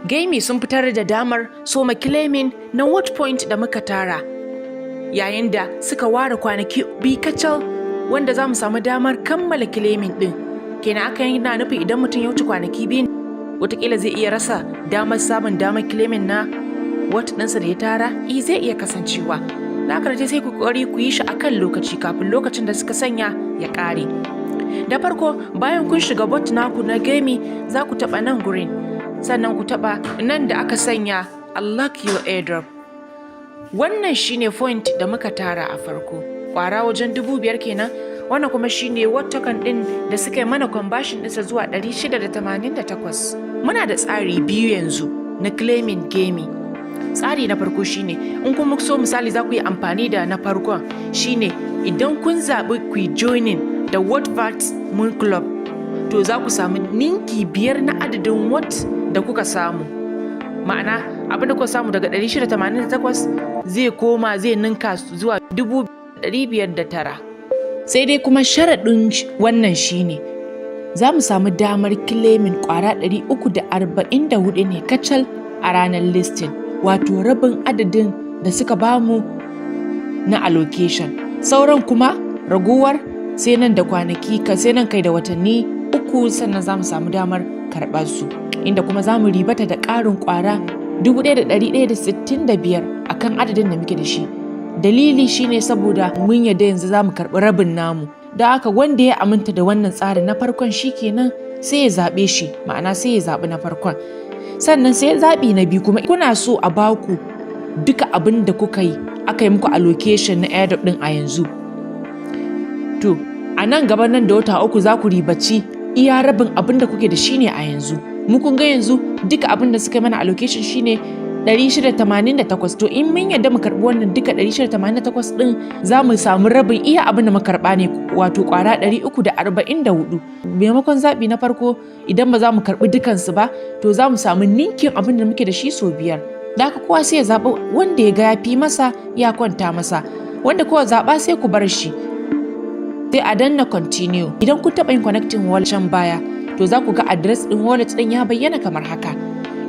Gamee sun fitar da damar soma claiming na WOT point da muka tara, yayin da suka ware kwanaki 2 kacal wanda za mu samu damar kammala claiming ɗin. Kenan aka yana nufin idan mutum ya wuce kwanaki 2, watakila zai iya rasa damar samun damar claiming na WOT ɗinsa da ya tara. I zai iya kasancewa. Na karje sai ku kokari ku yi shi akan lokaci kafin lokacin da suka sanya ya ƙare. Da farko, bayan kun shiga bot naku na Gamee, za ku taɓa nan gurin, sannan ku taɓa nan da aka sanya "Unlock your airdrop". Wannan shine point da muka tara a farko, kwara wajen 5,000 kenan. Wannan kuma shine WOT token din da suka yi mana conversion ɗinsa zuwa 688. Muna da tsari biyu yanzu na claiming Gamee. Tsari na farko shine, in kuma so misali za ku yi amfani da na farkon, shine idan kun zaɓi ku yi joining da WOTVert Moon Club, to za ku samu ninki biyar na adadin WOT da kuka samu. Ma'ana, abin da kuka samu daga 688 zai koma zai ninka zuwa 509. Sai dai kuma sharaɗin wannan shine za mu samu damar claiming kwara 344 ne kacal a ranar listing, wato rabin adadin da suka bamu na allocation. Sauran kuma raguwar sai nan da kwanaki ka sai nan kai da watanni 3, sannan za mu samu damar karɓar su, inda kuma za mu ribata da ƙarin ƙwara 1165 a kan adadin da muke da shi. Dalili shine saboda mun yadda yanzu za mu karɓi rabin namu. Da haka wanda ya aminta da wannan tsarin na farkon, shi kenan sai ya zaɓe shi, ma'ana sai ya zaɓi na farkon. Sannan sai zaɓi na biyu kuma, kuna so a baku duka abin da kuka yi aka yi muku allocation na airdrop ɗin a yanzu, to a nan gaba, nan da wata 3, za ku ribaci iya rabin abin da kuke da shi ne a yanzu. Mu kun ga yanzu duka abin da suka yi mana allocation shine 688. To in mun yadda mu karbi wannan duka 688 din, za mu samu rabin iya abin da muka karba ne, wato kwara 344. Maimakon zaɓi na farko, idan ba za mu karbi dukansu ba, to za mu samu ninkin abin da muke da shi sau biyar. Da haka kowa sai ya zaɓi wanda ya ga ya fi masa, ya kwanta masa. Wanda kowa zaɓa, sai ku bar shi, sai a danna "Continue". Idan kun taɓa yin connecting wallet can baya, to za ku ga address ɗin wallet ɗin ya bayyana kamar haka.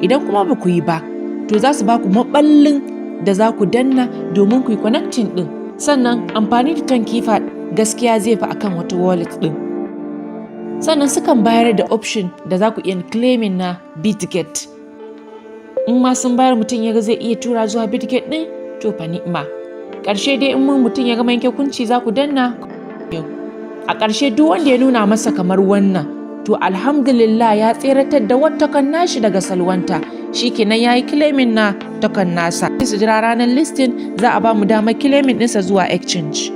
Idan kuma ba ku yi ba, to za su ba ku maɓallin da za ku danna domin ku yi connecting ɗin. Sannan amfani da Tonkeeper gaskiya zai fi akan wata wallet ɗin. Sannan sukan bayar da option da za ku iya claiming na Bitget. In ma sun bayar, mutum ya ga zai iya tura zuwa Bitget ɗin, to fa ni'ima. Ƙarshe dai, in mun mutum ya gama yanke hukunci, za ku danna. A ƙarshe, duk wanda ya nuna masa kamar wannan, to alhamdulillah, ya tseratar da wata token nashi daga salwanta. Shikenan, ya yi claiming na token nasa. Su jira ranar listing, za a ba mu damar claiming ɗinsa zuwa exchange.